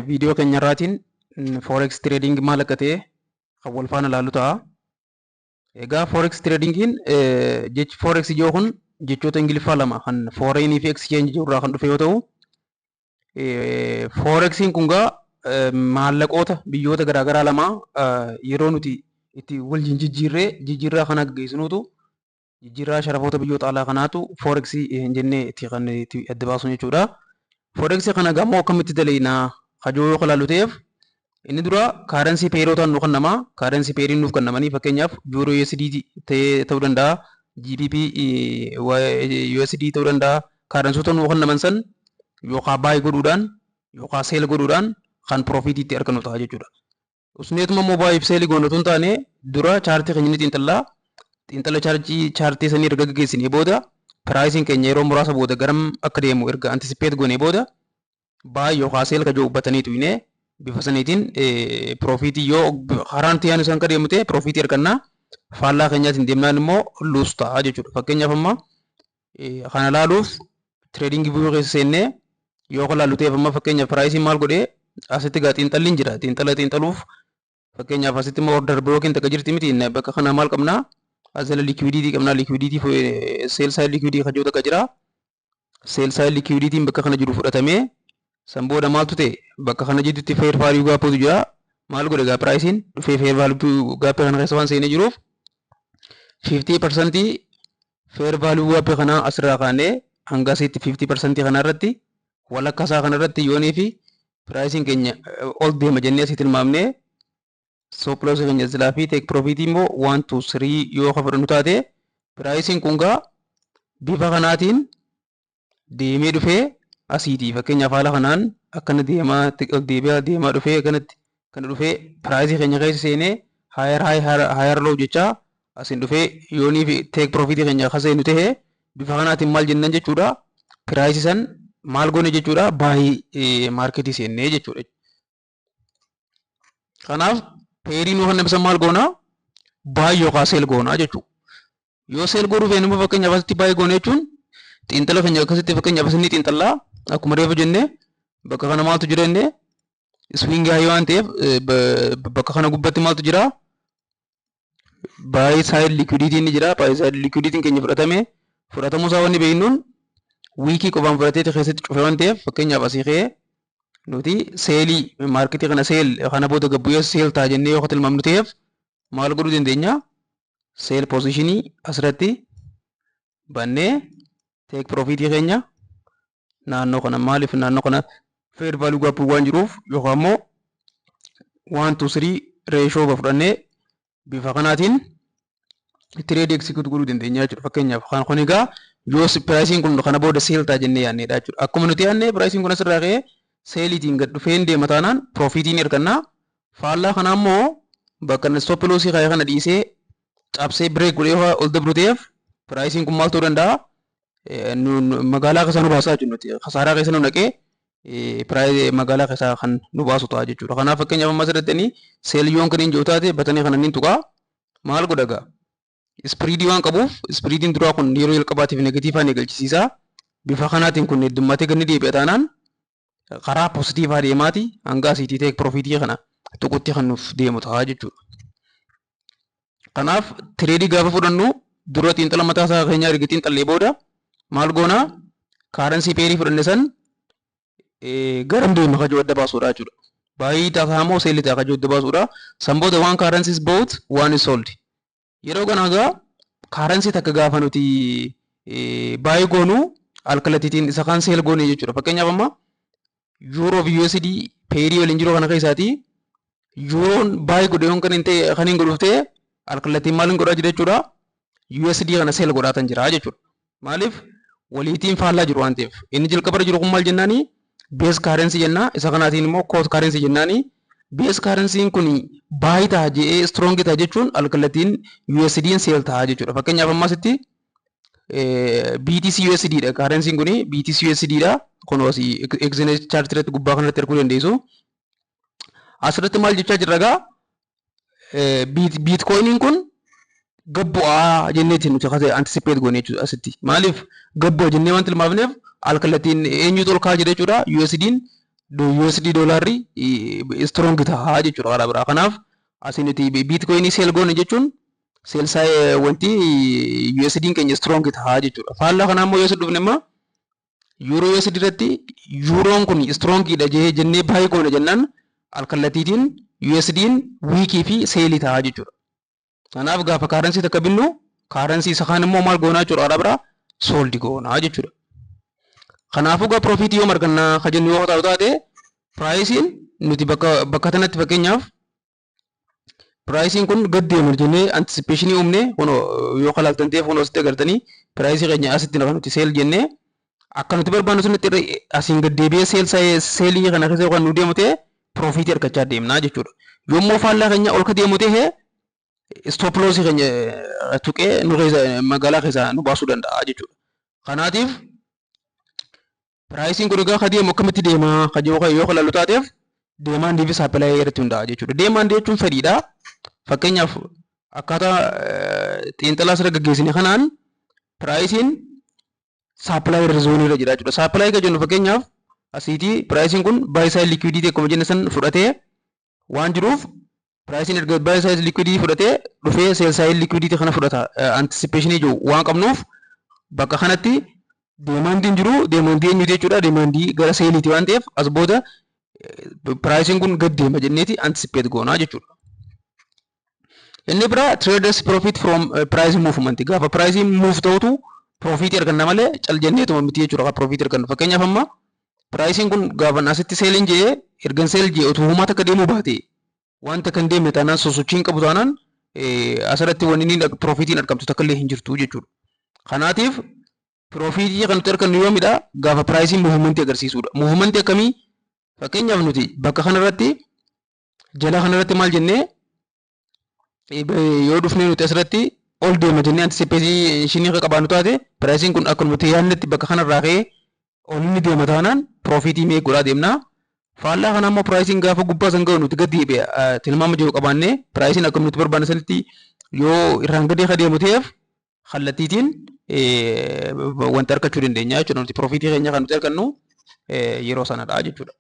Viidiyoo keenya irraatiin Forex Trading maal akka ta'e kan wal faana ilaallu ta'a. Egaa Forex Tradingiin, jechi Forex jedhu kun jechoota Ingiliffaa lama kan foreign fi exchange jedhu irraa kan dhufe yoo ta'u, Forexiin kun gaa maallaqoota biyyoota garaagaraa lama yeroo nuti itti wal jijjiirree jijjiirraa kana gaggeessinuutu, jijjiirraa sharafoota biyyoota alaa kanaatu Forex jennee itti kan itti adda baasnu jechuudha. Forex kana gammoo akkamitti dalagnaa kajoo yoo ilaallu ta'eef, inni dura currency pairotaan nu kennama. Currency pairiin nuuf kennamanii, fakkeenyaaf Euro USD ta'ee ta'uu danda'a. GBP USD ta'uu danda'a. Currencyota nu kennaman san yookaan buy godhuudhaan yookaan sell godhuudhaan kan profitii itti argannu ta'a jechuudha. Usneetuma immoo buy fi sellii goonu otoo hin taane, dura chartii keenya ni xiinxallaa. Xiinxala chartii sanii erga gaggeessinee booda, priceiin keenya yeroo muraasa booda garam akka deemu erga anticipate goonee booda, buy yookaan sell ka jiru buttonii tuqnee bifa saniitiin profitii, yoo karaan nuti yaadnu san akka deemu ta'e, profitii argannaa. Faallaa keenyaatiin deemnaan immoo loss ta'a jechuudha. Fakkeenyaaf amma kana ilaaluuf TradingView keessa seennee yoo ilaallu ta'eef, amma fakkeenyaaf priceiin maal godhee asitti gaa xiinxalli jira. Xiinxala xiinxaluuf fakkeenyaaf asitti immoo order blockiin takka jirti miti? Bakka kana maal qabnaa? As jala liquidity qabnaa. Liquidity, sell side liquidity kajoo takka jira. Sell side liquidityn bakka kana jiru fudhatamee, san booda maaltu ta'e? Bakka kana jidduutti fair value gapuutu jira. Maal godhe gaa? Priceiin dhufee fair value gapii kana keessa waan seenee jiruuf, 50% fair value gapii kana asirraa kaanee hanga asitti 50% kana irratti, walakkaa isaa kana irratti yoonii fi priceiin keenya ol deema jennee asii tilmaamnee, stop loss keenya silaa fi take profit immoo 1 to 3 yoo ka fudhannu taate, priceiin kun gaa bifa kanaatiin deemee dhufee asiitii fakkeenyaaf haala kanaan akkana deemaa ol deebi'aa deemaa dhufee, akkanatti kana dhufee priceii keenya keessa seenee, higher high, higher low jechaa asiin dhufee yoonii fi take profitii keenya akka seenu ta'e, bifa kanaatiin maal jennan jechuudha? Priceii san maal goone jechuudha? Buy marketii seennee jechuudha. Kanaaf pairii nuu kan ibsan maal goonaa? Buy yookaan sell goonaa jechuudha. Yoo sell godhuu feene immoo, fakkeenyaaf asitti buy goone jechuun xiinxala keenya akkasitti, fakkeenyaaf asinni xiinxallaa akkuma reefu jennee, bakka kana maaltu jira jennee? Swing high waan ta'eef, bakka kana gubbatti maaltu jira? Buy side liquidityn ni jira. Buy side liquidityn keenya fudhatame. Fudhatamuu isaa wanni beeknuun wickii qofaan fudhatee keessatti cufe waan ta'eef, fakkeenyaaf asii ka'ee nuti sellii marketii kana sell kana booda gabbu'ee sell ta'a jennee yoo tilmaamnu ta'eef, maal godhuu dandeenya? Sell positionii asirratti bannee take profitii keenya naannoo kana. Maaliif? Naannoo kana fair value gapuu waan jiruuf, yookaan immoo 1 to 3 ratio fudhannee bifa kanaatiin trade execute godhuu dandeenya jechuudha. Fakkeenyaaf kan kun egaa yoo priceiin kun kana booda sell ta'a jennee yaadnedha jechuudha. Akkuma nuti yaadne priceiin kun asirraa ka'ee selliitiin gad dhufeen deema taanaan profitiin hirkannaa. Faallaa kanaa immoo bakka stop lossii kaayee kana dhiisee cabsee break godhee ol dabru ta'eef, priceiin kun maal ta'uu danda'a? Magaalaa keessa nu baasaa jechuudha. Nuti kasaaraa keessa nu naqee magaalaa keessaa kan nu baasu ta'a jechuudha. Kanaaf fakkeenyaaf amma asirratti sell yoon kan hin jiru taate, buttonii kana ni tuqaa. Maal godha gaa? Spreadii waan qabuuf, spreadiin duraa kun yeroo jalqabaatiif negativeaan eegalchisiisa. Bifa kanaatiin kun heddummatee gadi deebi'a taanaan, karaa positiveaa deemaati hanga asiitii take profitii kana tuqutti kan nuuf deemu ta'a jechuudha. Kanaaf tradeii gaafa fudhannu, dura xiinxala mataa isaa keenyaa erga xiinxallee booda maal goonaa? Currency pairii fudhanne san garam deema kajoo adda baasuudha jechuudha. Buy ta'a moo sellii ta'a kajoo adda baasuudha. San booda one currency is bought, one is sold. Yeroo kana egaa currency takka gaafa nuti buy goonu, alkallattiitiin isa kaan sell goone jechuudha. Fakkeenyaaf amma Euro fi USD pairii waliin jiru kana keessaati Euroon buy godhe yoon kan hin ta'e, kan hin godhuuf ta'e, alkallattiin maal hin godhaa jira jechuudha? USD kana sell godhaatan jira jechuudha. Maaliif? Waliitiin faallaa jiru waan ta'eef. Inni jalqabarra jiru kun maal jennaani? Base currency jenna. Isa kanaatiin immoo quote currency jennaani. Base currencyn kun buy ta'a jedhee strong ta'a jechuun alkallattiin USD'n sell ta'a jechuudha. Fakkeenyaaf amma asitti BTC USD dha. Currencyn kun BTC USD dha. Kun asii Exness chart irratti gubbaa kanatti arguu dandeessu. Asirratti maal jechaa jirra gaa? Bitcoiniin kun gabbu'aa jenneeti nuti anticipate goone jechuudha asitti. Maaliif gabbu'a jennee waan tilmaafneef, alkallattiin eenyutu ol ka'aa jira jechuudha? USD'n USD doolaarri strong ta'a jechuudha karaa biraa. Kanaaf asii nuti Bitcoinii sell goone jechuun sell wanti USD'n keenya strong ta'a jechuudha. Faallaa kanaa immoo yoo dhufne immoo Euro USD irratti Euroon kun strongiidha jennee buy goone jennaan alkallattiitiin USD'n weakii fi sellii ta'a jechuudha. Kanaaf gaafa currency takka binnu currency isa kaan immoo maal goonaa jechuudha? Karaa biraa sold goonaa jechuudha. Kanaafuu gaa profitii yoom argannaa ka jennu yoo ta'u taate, priceiin nuti bakka kanatti fakkeenyaaf priceiin kun gad deema jennee anticipationii uumne, kunoo yoo kalaaltan ta'e kunoo asitti agartanii priceii keenya asitti lafa nuti sell jennee akka nuti barbaannu sunitti asiin gad deebi'ee sellii kana keessa kan nu deemu ta'e profitii argachaa deemnaa jechuudha. Yommuu faallaa keenya ol ka deemu ta'e stop lossii keenya tuqee nu keessa magaalaa keessaa nu baasuu danda'a jechuudha. Kanaatiif priceiin kun egaa ka deemu akkamitti deema ka jiru yoo ilaallu taateef demandii fi supplyii irratti hundaa'a jechuudha. Demandii jechuun fedhiidha. Fakkeenyaaf akkaataa xiinxalaa asirra gaggeessine kanaan priceiin supply irra zoneii irra jira jechuudha. Supplyii kan jennu fakkeenyaaf asiitii priceiin kun buy side liquidity akkuma jenne san fudhatee waan jiruuf priceiin erga buy side liquidity fudhatee dhufee sell side liquidity kana fudhata anticipationii jiru waan qabnuuf bakka kanatti demandiin jiru demandii eenyuti jechuudha? Demandii gara selliiti waan ta'eef as booda priceiin kun gad deema jenneeti anticipate goonaa jechuudha. Inni biraa traders profit from price movement. Gaafa price move ta'utu profit arganna malee cal jenneetuma miti jechuudha kan profit argannu. Fakkeenyaaf amma priceiin kun gaafa asitti selliin jedhee ergan sell jedhee utuu homaa takka deemuu baate wanta kan deemne taanaan sosochii hin qabu taanaan asirratti wanni inni profitiin argamtu takka illee hin jirtu jechuudha. Kanaatiif profitii kan nuti argannu yoomidha? Gaafa priceiin movementii agarsiisudha. Movementii akkamii? Fakkeenyaaf nuti bakka kanarratti jala kanarratti maal jennee yoo dhufnee nuti asirratti ol deema jennee anticipationii akka qabaannu taate priceiin kun akka nuti yaadnetti bakka kanarraa ka'ee ol inni deema taanaan profitii mee godhaa deemna. Faallaa kana immoo priceiin gaafa gubbaa san ga'u nuti gad deebi'e tilmaama jiru qabaannee priceiin akka nuti barbaanne sanitti yoo irraan gadee ka deemu ta'eef kallattiitiin wanta argachuu dandeenya jechuudha. Nuti profitii keenya kan nuti argannu yeroo sanadha jechuudha.